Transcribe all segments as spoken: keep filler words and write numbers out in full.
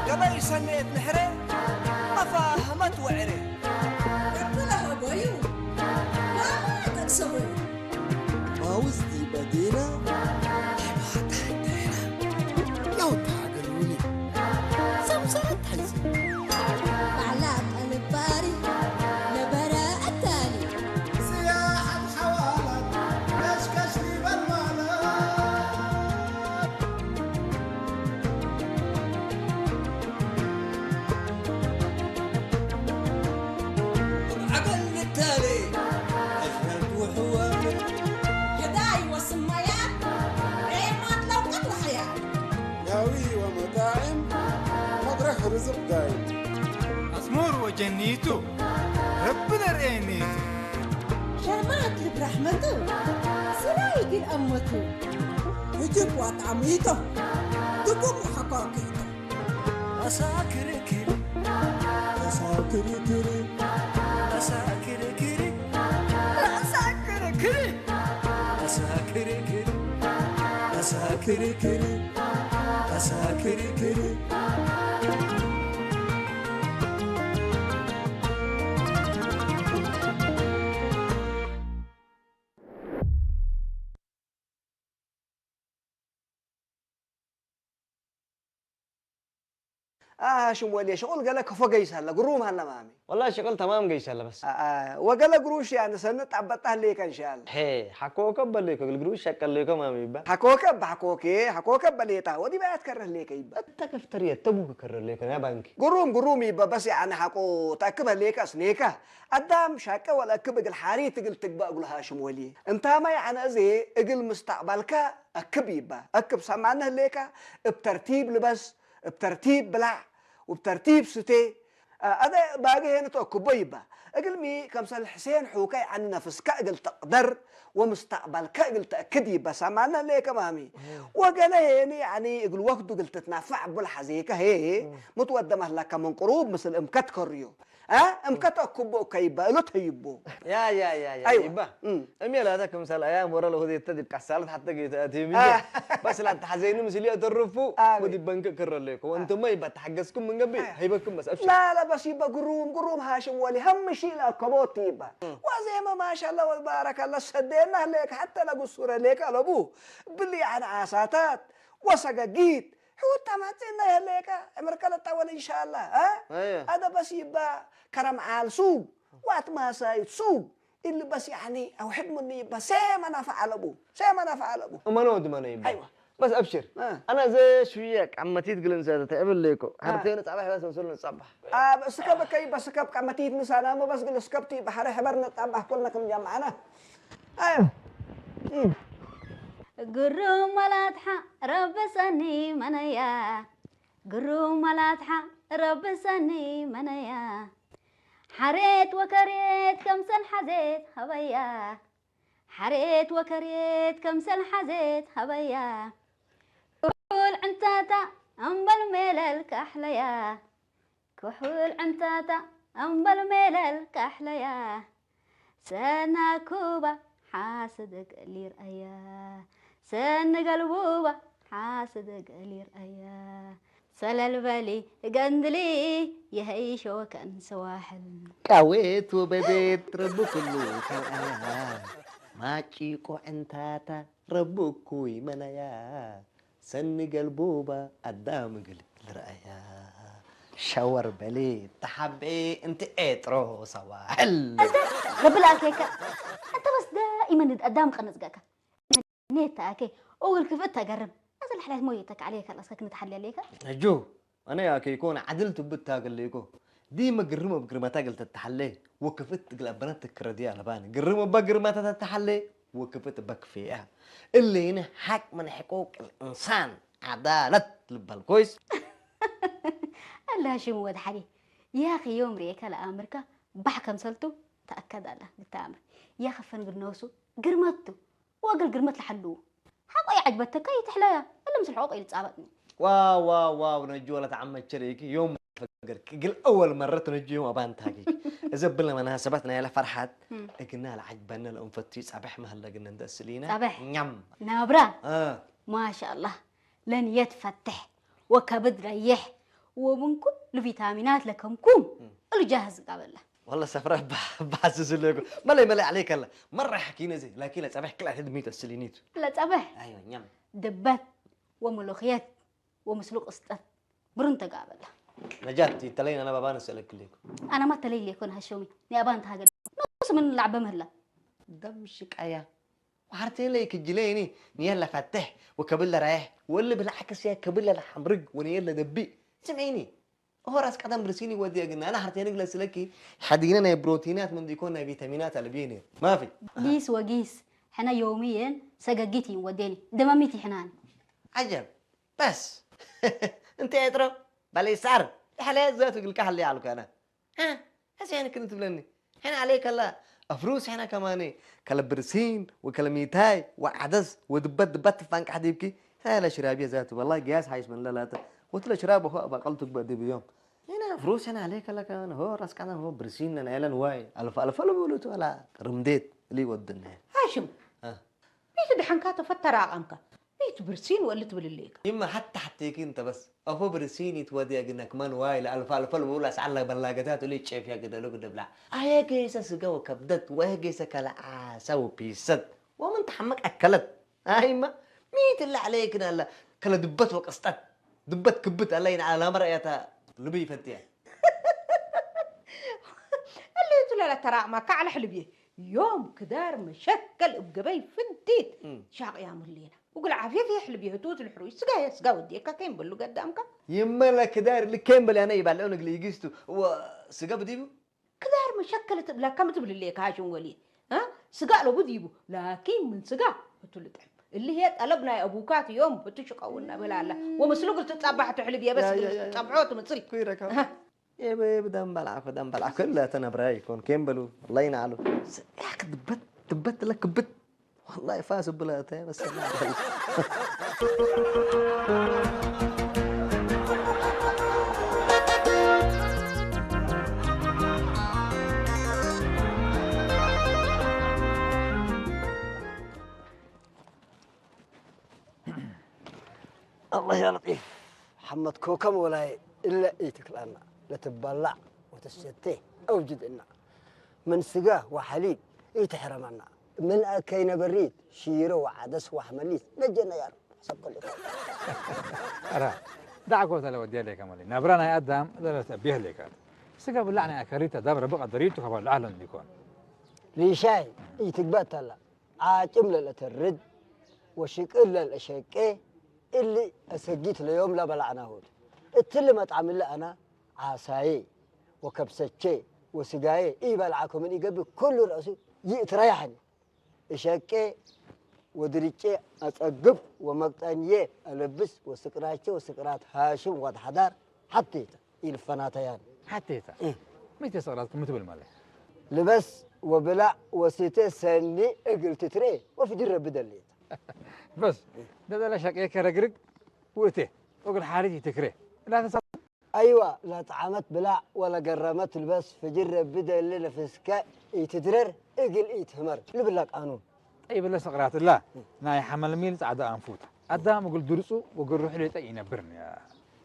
ገበይ ሰኔት ንሕሬ መፋህመት ወዕሬ። እብ ለሀበዩ ማማ ቀድሰቡ። ማውዝ ዲበ ዲነ ዲበ ተሐቴነ። ለውታገሉኒ ሰምሰረት ሐይሰ። ባዕላ ጠልባሪ ነበረ አታሊ። ስያሐት ሐዋላት ከሽከሽ ዲበል ማለት። እብ ዐገል ንታሌ አሽረድ ወሕዋም። ገዳይ ወስማያት ዔማት ለውቀት ወሐያት። ዳዊ ወመጣዕም መድረክ ርዝቅ ዳይም። አዝሙር ወጀኒቱ ረቢ ለርኤኒቱ። ሸማት ልብ ረሕመቱ ስራይ ግን አመቱ። ህጅብ ወጣዕሚቱ ድቡብ ወሐቋቂቱ። አሳክርክር አሳክርክር አሳክርክር አሳክርክር አሳክርክር አሳክርክር አሳክርክር። አ፣ ሽም ወልየ ሽቁል ገለ ከፎ ገይስ ሀለ፣ ግሩም ሀለ ማሚ። ወላሂ ሽቅል ተማም ገይስ ሀለ በስ። አ፣ አ፣ ወገለ ግሩሽ ያነ ሰኒ ጣበጣ ህሌከ እንሻአላ። ሄ፣ ሐኮከ በሌኮ፣ እግል ግሩሽ ሸቀሌኮ ማሚ ይባ። ሐኮከ በሐኮኬ፣ ሐኮከ በሌጣ፣ ወዲበ አትከረህ ሌከ ይባ። እተ ከፍተርየ ተቡክ ከረህ ሌከ፣ ያ ባንኪ። ግሩም፣ ግሩም ይባ፣ በስ ያነ ሐቆ ተአክብ ህሌከ አስኔከ። አዳም ሻቀ ወለአክብ እግል ሓሪት እግል ትግበእ እግሉ ሀ ሽም ወልየ። እንታመ ያነ እዜ እግል ምስተቅበልከ አክብ ይባ። አክብ ሰማነ ህሌከ፣ እብ ተርቲብ ልበስ፣ እብ ተርቲብ ብላዕ፣ ወእብ ተርቲብ ስቴ። አ፣ አዜ ባጌ ሄነ ተአክቦ ይባ። እግልሚ፣ ከምሰል ሕሴን ሑከ፣ ያኒ ነፍስከ እግል ትቅደር ወምስተቅበልከ እግል ተአክድ ይባ። ሰማነ ህሌከ ማሚ። እም። ወገለ ሄኒ፣ ያኒ እግል ወክዱ እግል ትትናፈዕ እቡ ለሐዜከ ህዬ፣ እም። ምትወደመት ለከ ምን ቅሩብ ምስል እምከ ትከርዮ። አ? እምከ ተአክቦ እከ ይባ፣ እሉ ተይቦ። ያ፣ ያ፣ ያ፣ ያ፣ አይወ። ይባ። እም። እሜ ላተ ክምሰል አያም ወረ ለሁዴተ ዲብ ቀሳለት ሐተ ጌተ አቴምየ። አ። በስ ላተሐዜኒ ምስል አተርፉ፣ አቤ። ወዲብ በንክ ክረሌኮ። አ። ወእንቱመ ይባ ተሐገዝኩም ምን ገብእ፣ አ። ሀይበኩም በስ አብሽር። ላ፣ ላ፣ በስ ይባ ግሩም፣ ግሩም ሃሽም ወሊ ሀምሺ ለአከቦት ይባ። እም። ወዜመ ማሻላ ወባረከላ ሰዴና ህሌከ ሐተ ለጉሱረ ሌከ አለቡ። ብሊ ዐን ዓሳታት ወሰገጊት ሕውታ ማጽእና ይሀሌከ፣ ዕምርከ ለጠወለ እንሻአላህ፣ አ? አየ። አደ በስ ይባ ከረም ዓል ሱግ፣ ዋት ማሳይት ሱግ፣ እሊ በስ ያኒ አውሕድ ምኑ ይባ፣ ሴመ ነፈዕ አለቡ፣ ሴመ ነፈዕ አለቡ። እመኖ ድመነ ይባ። አይዋ። በስ አብሽር። አ። አነ ዘ ሽውየ ቀመቲት ግልን ዘተ ተዕብል ሌኮ። አ። ሐርቴ ንጻባሕ በስ ምስል ንጻባሕ። አ፣ በስ ከብ ከይ በስ ከብ ቀመቲት ንሳናመ በስ ግል እስከብቲ በሐረ ሕበር ንጻባሕ ኩልነ ክም ጀምዐነ። አዮ። እም። ግሩም ወላትሓ ረቢ ሰኒ መነያ፣ ግሩም ወላትሓ ረቢ ሰኒ መነያ። ሐሬት ወከሬት ከምሰል ሐዜት ሀበያ፣ ሐሬት ወከሬት ከምሰል ሐዜት ሀበያ። ክሑል ዕንታታ እምበል ሜለል ካሕለያ፣ ክሑል ዕንታታ እምበል ሜለል ካሕለያ። ሰናኩባ ሓስድግ ሊርአያ፣ ሰኒ ገልቡባ ሓስድግ ሊርአያ። ሰለል በሊ ገንድሊ የሀይሾ ከን ሰዋሕል። ቃዌት ወበዴት ረቢ ኩሉ ከርአያ፣ ማጪቆ ዕንታታ ረቢ እኩይ መነያ። ሰኒ ገልቡባ አዳም እግል ልርአያ። ሸወር በሌ ተሐቤ እንቲ ኤጥሮ ሰዋሕል። እንተ ረቢ ለአኬከ፣ እንተ በስ ዳኢመን እድ አዳም ቀንጽ ገአከ። ኔት ተአኬ፣ እግል ክፍእት ተገርም። አሰል ሕላይት ሞየተከ ዐሌከ ለአስከ ክንትሐሌ ሌከ። እጁ፣ አነ ያኬ ኢኮን ዐድል ትብት ታገሌኮ። ዲመ ግርም እብ ግርመተ እግል ትትሐሌ ወክፍእት እግል አበነት ትክረድየ አለባኒ። ግርም እበ ግርመተ ተትሐሌ ወክፍእት እበ ክፍኤ። እሊኒ ሐቅ ምን ሕቁቅ ልእንሳን፣ ዐዳለት ልበል ኮይስ። አለ ሀሽም ወድ ሐሬ፣ ያኺ ዮም ርኤከ ለአምርከ ባሕ ከምሰልቱ ተአከድ አለ ግታምር። ያኺ ፈን እግል ነፍሱ ግርመት ቱ። ወእግል ግርመት ለሐልዉ። ሐቆ ይዐጅበተከ ይትሕለያ፣ እሊ ምስል ሕቁቅ ኢልጻበጥኒ። ዋው፣ ዋው፣ ዋው፣ ነጁ ወለት ዐመት ሸሪኪ፣ ዮም ፈገርኪ። እግል አወል መረት ነጁ ዮም አባን ታጊክ። እዘ ብለ መናሰበት ናይለ ፈርሐት፣ እም። እግና ለዐጅበነ ለእንፈቱ ጸብሕ መህለ እግነ እንደ እስሊነ። ጸብሕ? ኛም። ናብራ? አ። ማሻአላህ። ለንየት ፈትሕ ወከብድ ረይሕ ወምን ኩሉ ቪታሚናት ለከምኩም እም። እሉ ጃህዝ ጋበለ። ወለ ሰፍረ ባ-፣ ባስስ ሌኩ። መለይ መለይ ዐሌከ ለ። መረ ሐኪነ ዜ፣ ላኪን ለጸብሕ ክል አሕድ ሚት እስሊኒቱ። ለጸብሕ? አይወ፣ ኛም። ድበት ወመሎክየት ወምስሉ ቅስጠት ብሩን ተጋበለ። ነጃት፣ ይተለይን አነ ባባን እሰለክ ሌኩ። አነ ማ ተለይ ሌኮን ሀሾሚ፣ ኒአባን ተሃገደ። ንሱ ምን ለዐበ ምህላ። ደም ሽቃያ። ወሐርቴ ለኢክጅሌኒ ንየት ለፈትሕ ወከብል ለራይሕ ወእሊ ብልዓክስ ያ ከብል ለሐምርግ ወንየት ለደብእ። ስምዒኒ፣ እሆ ራስ ቀደም ብርሲኒ ወድየ ግና፣ አነ ሐርቴንግ ለስለኪ ሐዲነ ናይ ፕሮቲናት ምን ዲኮን ናይ ቪታሚናት አልብዬ ንየት ማፊ። ጊስ ወጊስ ሕነ ዮምየን ሰገጊት ይን ወዴኒ፣ ደመሚት ይሕናኒ። ዐጀብ። በስ እንተ ኤጥሮ በሌሳር ለሐለ ዛቱ እግልከ ሀለ አልኩ አነ። ሀ፣ ሐሴን ክን ትብለኒ። ሕነ ዐሌ ከለ አፍሩስ ሕነ ከማኔ፣ ከለ ብርሲን ወከለ ሚታይ ወዐደስ ወድበት ድበት ትፋንቃሕ ዲብኪ፣ ሀ፣ ለሽራብየ ዛቱ፣ ወላሂ ግያስ ሐይስ ምን ለላተ፣ ወትለ ሽራብ ሆ አባቀል ትግበእ ዲብ ዮም። ሕነ አፍሩስ ሕነ ዐሌ ከለ ከማኔ፣ ሆ ራስ ቀደም ሆ ብርሲን ነን ዐለን ዋይ፣ አልፈ አልፈ ልብሉቱ ወላ ርምዴት እሊ ወድነ። ሐሽም፣ አ። ሚ ትድሐንካ ተፈተር አቃምካ፣ ሚ ቱ ብርሲን ወእሊ ትብል እሌከ። ይመ ሐተ ሐቴኪ እንተ በስ፣ አፎ ብርሲን ኢትወድየ ግነ ክመን ዋይ ለአልፈ አልፈ ልቡል አስዓል ለበላገታት እሊ ጨፍያ ግደሉ ግደ ብላ። አየ ጌሰ ስገ ወከብደት ወአየ ጌሰ ከለ ዓሰ ወፒሰት ወምን ተሐመቅ አከለት። አይመ ሚ ትለ ዐለየ ክነ አለ ከለ ድበት ወቅስጠት፣ ድበት ክብት አለ ይነ አላመ ረአያታ ልብይ ፈትየ። እሊ ቱ ለለተራቅመከ ዐለ ሕልብዬ። ዮም ክዳር መሸከል እብ ገበይ ፍንቲት እም። ሻቅያም ህሌነ። እግል ዓፍየት ይሕልብ የህቱት ለሕሩይ ስጋ የስጋ ወዴከ ኬን በሉ ገዳምከ። ይመ ለክዳር ልኬን በል ያነ ይባልዑን እግል ኢጊስቱ ወስጋ ብዲቡ። ክዳር መሸከል ትብለከ ምን ትብል ህሌከ ሃሽም ወልዬ? አ? ስጋ ለቡ ዲቡ ላኪን ምን ስጋ ህቱ ልጥዕም። እሊ ህዬ ጠለብ ናይ አቡካት ዮም ህቱ ሽቀውነ በላለ። ወምስሉ እግል ትጸባሕ ትሕልብ የበስ ያ፣ እግል ያ፣ ያ፣ ያ። ትጸብሖ ትምጽል። ኩይረከ። አሃ። ኤበ፣ ኤበ፣ ደም በልዐ፣ ደም በልዐ። ክለ ተነብረ ይኮን፣ ኬን በሉ፣ ወላሂ ነዓሉ። ስ-፣ ያክ ድበት፣ ድበት ለክብት። ወላሂ ፋስ ብለ እተ፣ በስ። አላህ ያ ለጢፍ፣ ሐመድ ኮከም ወላይ እለ ኢትክልአና፣ ለትበላዕ ወትሰቴ አውጅድእና፣ ምን ስጋ ወሐሊብ ኢትሕረመና፣ ምን አከይ ነበሪት፣ ሺሮ ወዐደስ ወሐመሊት ነጀና ያ ረብ። ሐሰብ ኩሉ። አራ፣ ዳዕኮተ ለወድየ ሌከ መለይ፣ ነብረ ናይ አዳም ለለትአቤህ ሌካት። ስጋ ብላዕ ናይ አከሪተ ዳም ረቢ ቀደሪቱ ከበልዐ ለንዲኮን። ሪሻይ ኢትግበእ ተላ። ዓጭም ለለተርድ ወሽቅል ለለሸቄ እሊ አሰጊት ለዮም ለበላዕናሁ ቱ። እትሊ መጥዓም እሊ አና ዓሳዬ ወከብሰቼ ወስጋዬ ኢበልዓኩ ምን ኢገብእ ኩሉ ረአሱ ይእትረያሕኒ። እሸቄ ወድርጬ አጸግብ ወመቅጠንዬ አለብስ ወስቅራቼ ወስቅራት ሃሽም ወድ ሐዳር ሐቴተ። ኢልፈናተያን። ሐቴተ። እህ። ሚ ቴ ሰቅራትኩም ሚ ትብል መለ? ልበስ ወብላዕ ወስቴ ሰኒ እግል ትትርኤ ወፍጅር ረቢ ደሌት። በስ፣ ደደለ ሸቄከ ረግርግ ወእቴ፣ ወእግል ሓሪት ኢትክሬ። ላተሳ- አይዋ፣ ለጠዓመት ብላዕ ወለገረመት ልበስ ፍጅር ረቢ ደሌ ነፍስከ ኢትድረር እግል ኢትህመር ልብለ ቃኑን። ጠይብ፣ እለ ሰቅራት እላ ናይ ሐመልሚል ጸዕደ አንፉት። አዳም እግል ድርጹ ወእግል ሩሑ ሌጠ ኢነብርን።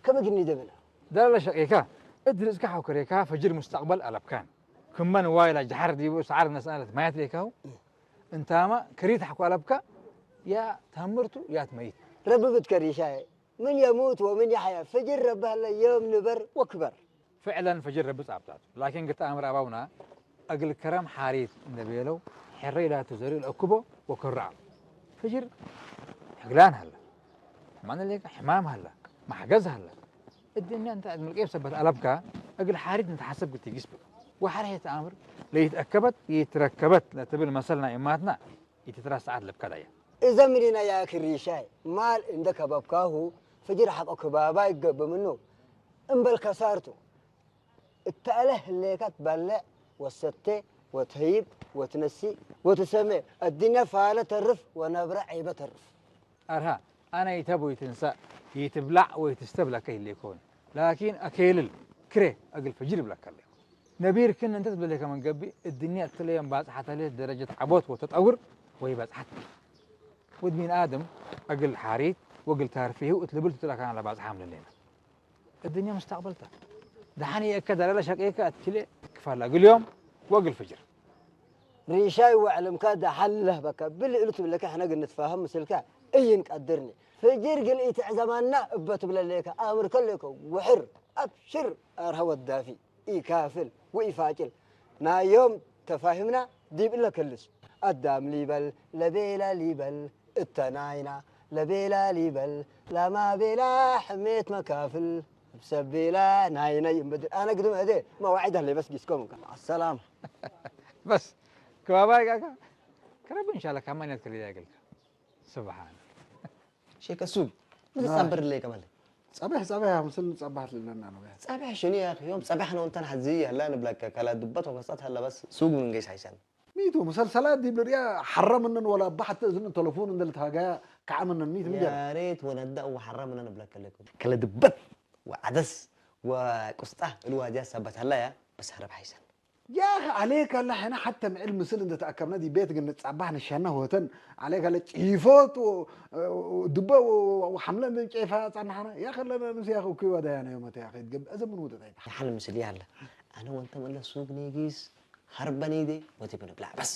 ከመ እግል ኒደምነ። ደለ ሸቄከ፣ እት ርዝቅከ ሐውከሬከ ፈጅር ሙስተቅበል አለብካን። ክመ ንዋይ ለጀሐር ዲቡ ሰዓር ነስአለት ማየት ሌካሁ። እንታመ ክሪት ሐቆ አለብከ፣ ያ ተምርቱ ያ ትመይት። ረቢ ብትከ ሪሻዬ፣ ምን የሙት ወምን የሐየ፣ ፍጅር ረቢ ሀለ ዮም ንበር ወክበር። ፍዕለን ፍጅር ረቢ ጻብጣቱ። ላኪን ግተ አምር አባውና እግል ከረም ሓሪት እንዴ ቤለው፣ ሕረ ኢላቱ ዘርእ ለአክቦ ወከሩ ዐሉ። ፍጅር ሕግላን ሀለ፣ ማነ ሌከ ሕማም ሀለ፣ መሕገዝ ሀለ። እድንያ እንተ እት ምልቄብ ሰበት አለብካ፣ እግል ሓሪት ንትሓሰብ ግትጊስ ብሎ። ወሐርሔት አምር ለይትአከበት ይትረከበት ለትብል መሰል ናይ እማትና ኢትትረሰዐት ልብከ ደየ። እዘ ምኒነ ያኪ ሪሻይ፣ ማል እንደ ከበብካሁ ፍጅር ሐቆ ክባባይ ገብእ ምኑ፣ እምበል ከሳርቱ። እተ እለ ህሌከ ትበልዕ ወሰቴ ወትህይብ ወትነሲ ወትሰሜ፣ እድንየ ፋለ ተርፍ ወነብረ ዔበ ተርፍ። አርሃ፣ አነ ኢተብ ወኢትንሰእ፣ ኢትብላዕ ወኢትስተብ ለከ ህሌኮን፣ ላኪን አኬልል ክሬ እግል ፍጅር እብለከ ህሌኮ። ነቢር ክን እንተ ትብለሌከ ምን ገብእ፣ እድንየ እትለ ዮም ባጽሐተ ሌት ደረጀት ዐቦት ወተጠውር ወኢበጽሐት። ወድ ሚን አድም እግል ሓሪት ወእግል ታርፊሁ እት ልብል ቱ ለካን ለባጽሓም ለሌና። እድንየ ሙስተቅበል ተ። ደሐን ይእከ ደላለ ሸቄከ አትክሌ ክፋል እግል ዮም ወእግል ፍጅር። ሪሻይ ወዕልምከ ደሐን ለህበከ ብልእሉ ትብለከ ሕነ እግል ንትፋሀም ምስልከ ኢይንቀድርኒ። ፍጅር እግል ኢትዕዘማና እበ ትብለሌከ አምርከ ሌከ ውሕር አብሽር አርሀ ወዳፊ። ኢካፍል ወኢፋጭል ናይ ዮም ተፋህምና ዲብ እለ ክልስ። አዳም ሊበል ለቤላ ሊበል እተ ናይና ለቤላ ሊበል ላማ ቤላ ሕሜት መካፍል እብ ሰብ ቤላ ናይና ይእንበድር። አነ ግድም እዴ መዋዒድ ህሌ በስ ጊስኮም እንካ። አሰላም። በስ ክባባይ ቃካ ከረብ እንሻላ ካማንያት ከሊዳ ይገልካ። ስብሓን። ሼክ እሱብ፣ ምን አይ። ትጸብር ለይ ከመለ? ጸብሕ፣ ጸብሕ፣ ምስል ጸባህ ትልለና ነው። ጸብሕ ሽኑ ያ አኺ፣ ዮም ጸብሕ ነው እንተን ሐዚ ያላ ንብለከ፣ ከለ ድበት ወቀስጠት ሀለ በስ ሱግ ምን ገይስ ሐይሰን። ሚቱ፣ መሰልሰላት ዲብ ልርያ ሐረ ምንን ወላ እባ ሐተ እዝን ተለፉን እንደ ልትሃጋያ ከዐ ምንን ሚት ምን ጀረ? ያሬት ወነዳ ወሐረ ምንን እብለከ ለኩም። ከለ ድበት ወዐደስ ወቁስጣ እሉ ዋጅያት ሰበት ሀላ ያ፣ በስ ሀረብ ሐይሰን። ያኺ አሌከ ለሐነ ሐተ ምዕል ምስል እንደ ተአከብነ ዲብ ቤት እግል ንጻባህ ንሸነ ሆተን አሌከ ለጪፎት ወ-፣ ድበ ወ-፣ ወሐምለ እንደ ጨይፋ ጸናሐነ። ያኺ ለነ ምስ ያኺ እኩይ ወዳያነ ዮመተ ያኺ እትገብእ እዘ ምን ውደት አይታ። ሐል ምስል ያለ አነ ወንተ መለ ሱግ ኔጊስ ሀርበ ኔዴ ወቲብ ንብላዕ በስ።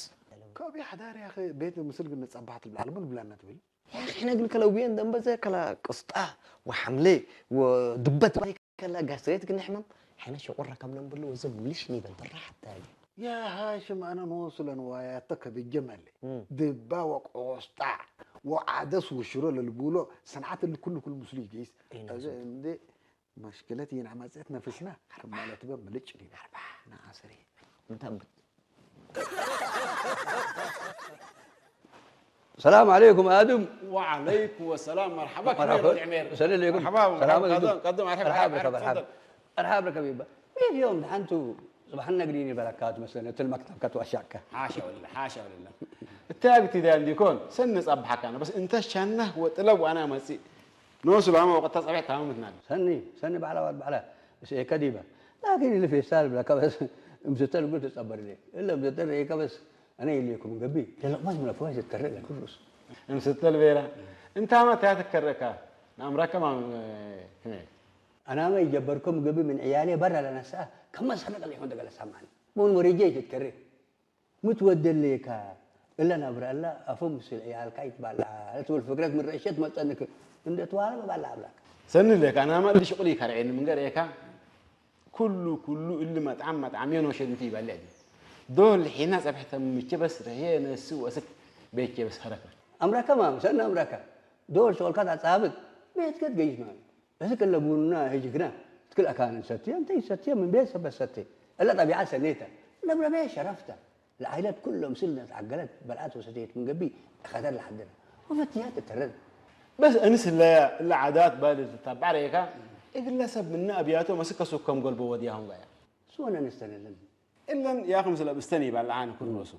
ከቢ ሐዳር ያኺ ቤት ምስል እግል ንጻባህ ትብላዕ ለምን ብላነ ትብል? ያኺ ሕነ እግል ከለውየን ደንበዘ ከለ ቅስጣ ወሐምሌ ወድበት ባይ ከለ ጋስትሬት እግል ንሕመም፣ ሕነ ሸቁር ረከብነ እምብሉ ወዘ ምልሽ ኒበል በራ ሐተ። ያ ሃሽም፣ አነ ኖሱ ለንዋያተ ከብጀ መሌ። እም። ድባ ወቆስጣ ወዓደስ ወሽሮ ለልቡሎ ሰንዓት እሊ ኩሉ ኩሉ ምስሉ ይገይስ። ኢነ አዘ ሱቱ። እንዴ መሽክለት ይን አመጽአት ነፍስና ክም ማለት በ ምልጭ ዲበ። ናስሪ። እንተ እምብት። ሰላም ዐለይኩም አድም። ወዐለይኩም ወሰላም። መርሐባ፣ መርሐባ። ክሜር ወድ ዔሜር። ሰለሌኩም። መርሐባ፣ ሰላም መርሐባ። ዐለይኩም። ቀድም፣ ቀድም፣ መርሐባ፣ መርሐባ፣ መርሐባ። መርሐባ። መርሐባ። መርሐባ ረከብ ይባ። ምን የውም ደሐንቱ ጽባሕ ነግሪኒ በላካት መስለነ፣ እትል መክተብ ከትወሻከ። ሓሻ ወልላ፣ ሓሻ ወልላ። እተ አግቲ ዳል እንዲኮን፣ ሰኒ ጸብሐካነ፣ በስ እንተ ሻነህ ወጥለብ ወአና መጽእ። ኖሱ ላመ ወቀታ ጸብሕ ታምም ትናል። ሰኒ፣ ሰኒ ባዕላ ዋድ ባዕላ። እስ ኤከ ዲበ። ላኪን እሊ ፌስታል ብለከ በስ፣ እምስተ ልጉል ትጸበር ሌ። እለ እምስተ ርኤከ በስ፣ አነ ኢሌኩም ገብእ። ለለቅመት ምለፍዋይ ትትከረ ለክሩስ። እምስተ ልቤላ። እንታመ ታ ትከረካ። ነአምረከ ማም፣ ክሜ። አናመ ኢጀበርኩም ገብእ ምን ዕያሌ በረ ለነስአ፣ ከመ ሰነቀ ለይሆን ደገለ ሰማኒ። ምን ወሬጄ ኢትትከሬ። ምትወደል ሌከ፣ እለ ነብረ እለ አፎ ምስል ዕያልካ ኢትባልዐ ለትብል ፍክረት ምን ረአሸት መጸንክ እንዴ ትዋለበ ባልዐ አብላክ። ሰኒ ሌከ፣ አናመ እሊ ሽቁል ኢከርዔኒ ምን ገርኤካ፣ ኩሉ ኩሉ እሊ መጥዓም መጥዓምዬ ኖሼ እንቲ ኢበልዕ ዲ። ዶል ሒና ጸብሕተ ምቼ በስ ረህዬ ነስእ ወአስክ ቤቼ በስ ሀረከ። አምረከ ማም፣ ሰኒ አምረከ። ዶል ሾልካ ተጻብጥ ቤትከ ትገይሽ ማም። እስክ እለ ቡና ህጅክነ እት ክል አካን እንሰትየ፣ እንተ ኢሰትየ ምን ቤት ሰበት ሰቴ። እለ ጠቢዐት ሰኔተ፣ ለብረቤ ሸረፍተ። ለዓይለት ኩሎም ስል ለትዐገለት በልዐት ወሰትየት ምን ገብእ እከተር ለሐድረ ወፈትያት እተረድ። በስ እንስ እለ፣ እለ ዓዳት ባሊ ልትታበዕ ረኤካ፣ እግለ ሰብ ምነ አብያቶም አስክ ከሱክ ከም ገልቦ ወድያሆም ጋያ። ሶነ እንስተንልን። እለን ያክም ስለ ብስተን ይባልዓን ኩል ኖሱ።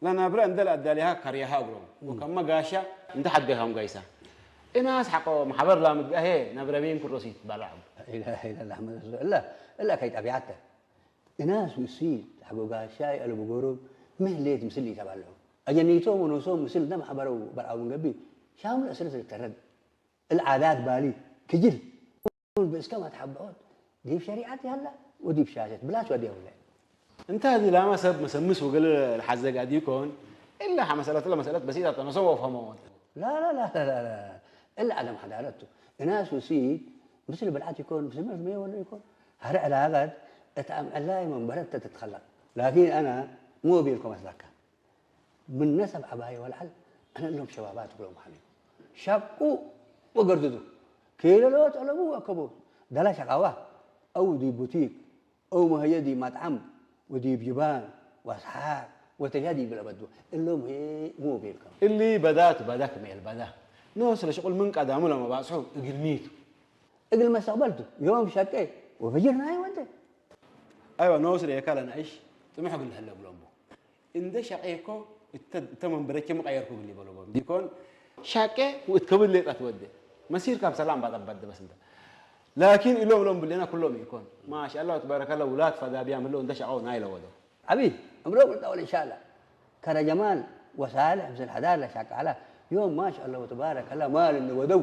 ለናብረ እንደ ለአዳሊሃ ከርያሃ እግሎም። ወከመ ጋሻ እንደ ሐድገካም ጋይሳ። እናስ ሐቆ መሐበር ላምድ አሄ ነብረ ቤን ኩሮስ ይትባልዓም። ኢላ፣ ኢላ፣ ላህመ እለ፣ እለ ከይ ጠቢዐተ። እናስ ውሲት ሐቆ ጋሻይ አለቡ ጎሮብ ምን ሌት ምስል ይተባልዑ። አጀኒቶም ወኖሶም ምስል እንደ መሐበረው በልዓው ምን ገብእ ሻምል እስርት ልተረድ። እለ ዓዳት ባሊ ክጅል ብእስከ መትሐበኦት ዲብ ሸሪዐት ይሀለ ወዲብ ሻሸት ብላሽ ወዲያውለ። እንተ ሀዚ ላመ ሰብ መሰምስ ወገሌ ለሐዘግ አድኮን፣ እለ ሐ መሰለት ለመሰለት በሲጠ ተ፣ መሰብ ወፍሀሞ። ላ፣ ላ፣ ላ። እለ አደም ሐዳረት ቱ። እናስ ውሲት ምስል ብልዓት ይኮን፣ ምስል መርዝመ ወለ ይኮን። ሀረ ዕላቀት እት አምዕላይ መንበረት ተ ትትከለቅ። ላኪን አነ ሙ ቤልኮ መስለከ። ምን ነሰብ ዐባየ ወለዐል፣ አነ እሎም ሸባባት እግሎም ሀሌ። ሸቁ ወገርድዱ። ኬለሎ ጠለቡ ወአከቡ። ደላ ሸቃዋ። አው ዲብ ቡቲክ፣ አው መህየ ዲብ መጥዐም ወዲብ ጅባን ወአስሓር ወተልያ ዲብ ለበድወ። እሎም ህዬ ሙ ቤልከ? እሊ በዳ ቱ በዳ ክም ኤልበዳ። ኖስ ለሽቁል ምን ቀዳሙ ለመባጽሑ እግል ሚ ቱ? እግል መስተቅበል ቱ። ዮም ሸቄ ወፈጅር ናይ ወዴ። አይወ፣ ኖስ ርኤካ ለነአይሽ ጥሙሕ እግል ለህለ እግሎም ቡ። እንዴ ሸቄኮ እተ፣ እተ መንበረቼ መቀየርኩ እግል ኢበሎ ቦም። ዲኮን ሸቄ ወእት ከብድ ሌጣ ትወዴ። መሲር ካብ ሰላም ባጠበደ በስ እንተ። ላኪን እሎም ሎም ብሌና ኩሎም ኢኮን። ማሻአላህ ወተባረከላህ ውላድ ፈዳቢያ ምለው እንዴ ሸቀው ናይ ለወደው። ዐቢ፣ እምሮ ቅርጣ ወለ ኢንሻአላህ። ከረ ጀማል ወሳልሕ ምስል ሐዳር ለሻቃላ ዮም ማሻአላህ ወተባረከላህ ማል እንወደው።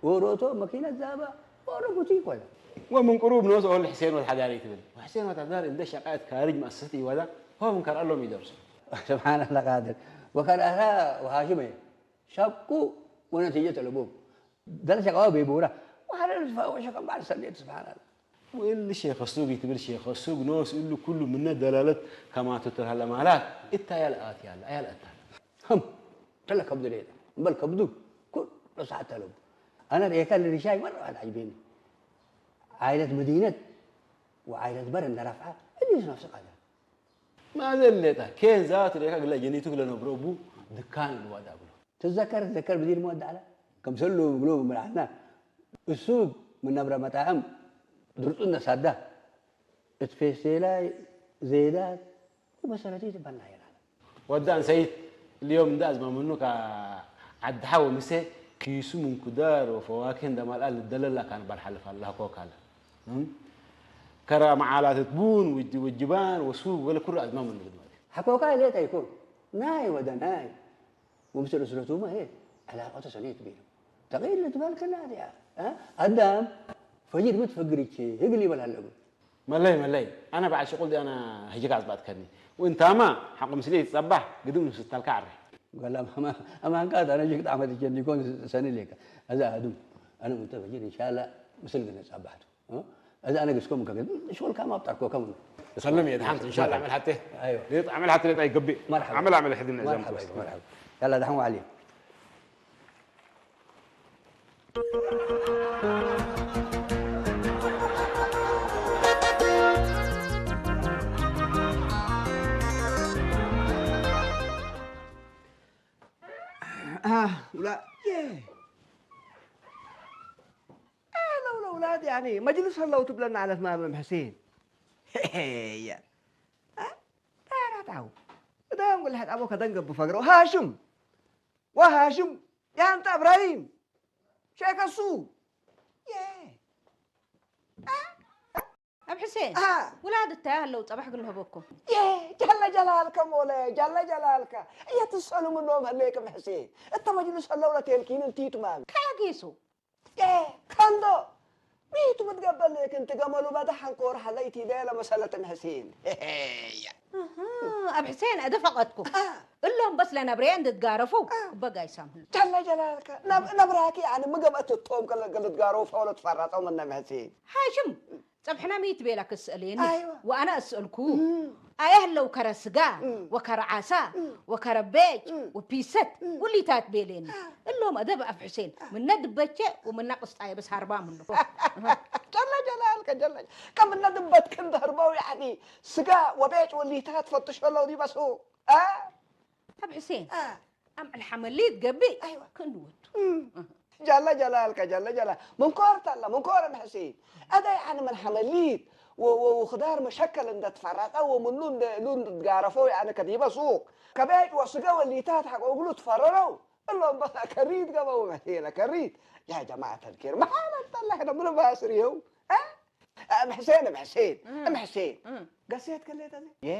ኦሮቶ መኪነት ዛባ ኦሮ ቡቲክ ወለ። ወምን ቅሩብ ኖስ ኦል ሕሴን ወድ ሐዳር ኢትብል። ወሕሴን ወድ ሐዳር እንዴ ሸቃየት ካርጅ መአሰሰት ኢወዳ ሆም ከርአሎም ኢደርሱ። ስብሓንላህ ቃድር። ወከርአታ ወሃሽም ሸቁ ወነቲጀት አለቦም። ደለ ሸቃወ ቤቡራ ወሐለል ፈወሸ ከም በዐል ሰኔት ስብሓንላህ። ወእሊ ሼኸ ሱግ ኢትብል ሼኸ ሱግ ኖስ እሉ ኩሉ ምነ ደላለት ከማቱ ትርሀለ ማላት እታ ያል አት ያለ አያል አታ። ህም፣ ተለ ከብዱ ሌጠ። እምበል ከብዱ ኩሉ ሰዓት ተለቡ። አነ ርኤካ ለሪሻይ መረ ዋሕድ ዐጅቤኒ። ዓይለት መዲነት ወዓይለት በር እንደ ረፍዐ እሊስ ነፍስ ቀደር። ማዘ ሌጠ ኬን ዛቱ ርኤካ ግለ ጀኒቱ ክለ ነብሮ እቡ ድካን እሉ ወዳ እግሉ። ትዘከር ትዘከር ብዲር መወድ ዐለ። ከምሰሉ እግሉ ምብልዓና እሱግ ምን ነብረ መጣዕም ድርጹነ ሳዳ እት ፌስቴላይ ዜዳት ወበሰለቲት በናየናል። ወዳን ሰይድ፣ እሊ ዮም እንደ አዝመ ምኑ ከዐድሐ ወምሴ ኪሱ ምን ኩዳር ወፈዋኪህ እንደ ማልአ ልደለላ ካን በርሐ ልፋላህ ኮካለ። እም? ከረ መዓላት እት ቡን ወጅ-፣ ወጅባን ወሱብ ወለ ኩሩ አዝመ ምኑ ግድመት። ሐኮካ ሌጠ ይኮን ናይ ወደ ናይ ወምስል እስረቱመ ህዬ ዕላቀቱ ሰኔት ቤለው። ተቅይል ልትበል ክና ዲያ፣ አ? አዳም ፈጅር ሚ ትፈግር እቼ ህግል ይበል ሀለ እግል። መለይ፣ መለይ። አነ በዐል ሽቁል ዲ አነ ህጅክ አጽባጥ ከኒ። ወእንታማ ሐቆ ምስሌ ይትጸባህ ግድም ንስታልካ ዐሬ። ወላ አማ-፣ አማንካት አነ ጅክ ጣዕመት እቼ እንዲኮን ሰኒ ሌከ። አዛ አዱም አነ ወእንተ ፈጅር እንሻላ ምስል ግነ ጸባህቱ። እ? እዛ አነ ግስኮም ከገ-፣ ሽወልካ ማብጣርኮ ከም ሰለም የድሓንት፣ እንሻላ አዕመል ሐቴ። አይወ። ሌጥ አዕመል ሐቴ ሌጥ አይገብእ። መርሐባ። አዕመል አዕመል ሕድነ እዛም መርሐባ፣ ተወስድ። መርሐባ። ያላ ደሐን ወዐሊ። አህ፣ ውላ-፣ የ-፣ አለው ለውላድ ያኒ መጅልስ ሀለው ትብለና ዐለት ማምም ሕሴን። ሄሄየ። አ? ዳራታው። እዳም ግል ሐጣቦ ከደንገብ ፈግረው። ሃሽም። ወሃሽም። ያንተ እብራሂም። ሼከሱ። የ-፣ አ? አብ ሕሴን፣ አ። ውላድ እተ ሀለው ጸባሕ እግል ንሀበኩም። የ፣ ጀለ ጀላልከ ሞለ፣ ጀለ ጀላልከ። እየ ትሰሉ ምኖም ህሌክም ሕሴን። እተ መጅልስ ሀለው ለቴልኪን እንቲቱ ማሚ። ከጌሶ። የ፣ ከንዶ። ሚቱ ምትገበል ሌክ እንቲ ገመሉ በደ ሐንኮር ሀለይ ቲደ ለመሰለትም ሕሴን። ሄሄየ። አሃ፣ አብ ሕሴን አደ ፈቀድኩ። አ። እሎም በስ ለነብሬ እንድትጋረፈው አ። እበ ጋይሳም ህሉ። ጀለ ጀላልከ። ነብ-፣ ነብራኪ ያኒ ምገብአት እቶም ከለ-፣ ከልትጋረፈው ለትፈረጠው ምነ ሕሴን። ሃሽም። ጸብሕነ ሚ ትቤላ ክስአሌኒ? አይወ። ወአነ እስአልኩ። እም። አየ ህለው ከረ ስጋ፣ እም። ወከረ ዓሳ፣ እም። ወከረ ቤጭ፣ እም። ወፒሰት፣ እም። ውሊታት ቤሌኒ። አ። እሎም አደብ አብ ሕሴን፣ አ። ምነ ድበቼ ወምነ ቅስጣዬ በስ ሀርባ ምኑ። ጀለ ጀላልከ፣ ጀለ። ከምነ ድበት ክንድ ህርበው፣ ያኒ ስጋ ወቤጭ ውሊታት ፈትሾ ለው ዲበሱ። አ? አብ ሕሴን፣ አ። አምዕል ሐመሊት ገብእ አይወ። ክእንወቱ። እም። ጀለ ጀላልከ፣ ጀለ ጀላል። ምን ኮር ተለ፣ ምን ኮር እም ሕሴን። አደ ያኒ ምን ሐመሊት ወ-፣ ወ-፣ ወክዳር መሸከል እንደ ትፈረቀ ወምኑ እንደ እሉ እንደ ትጋረፈው ያኒ ከዲበ ሱቅ ከቤጭ ወስገ ወሊታት ሐቆ እግሉ ትፈረረው። እሎም በስ አከሪት ገበው መቴነ ከሪት። ያ ጀማዐት አልኬር፣ መሓለት ተለ ሕነ ምን ባስር የው? አ? እም ሕሴን፣ እም ሕሴን፣ እም። እም ሕሴን። እም። ገሴት ከሌት አዜ? የ።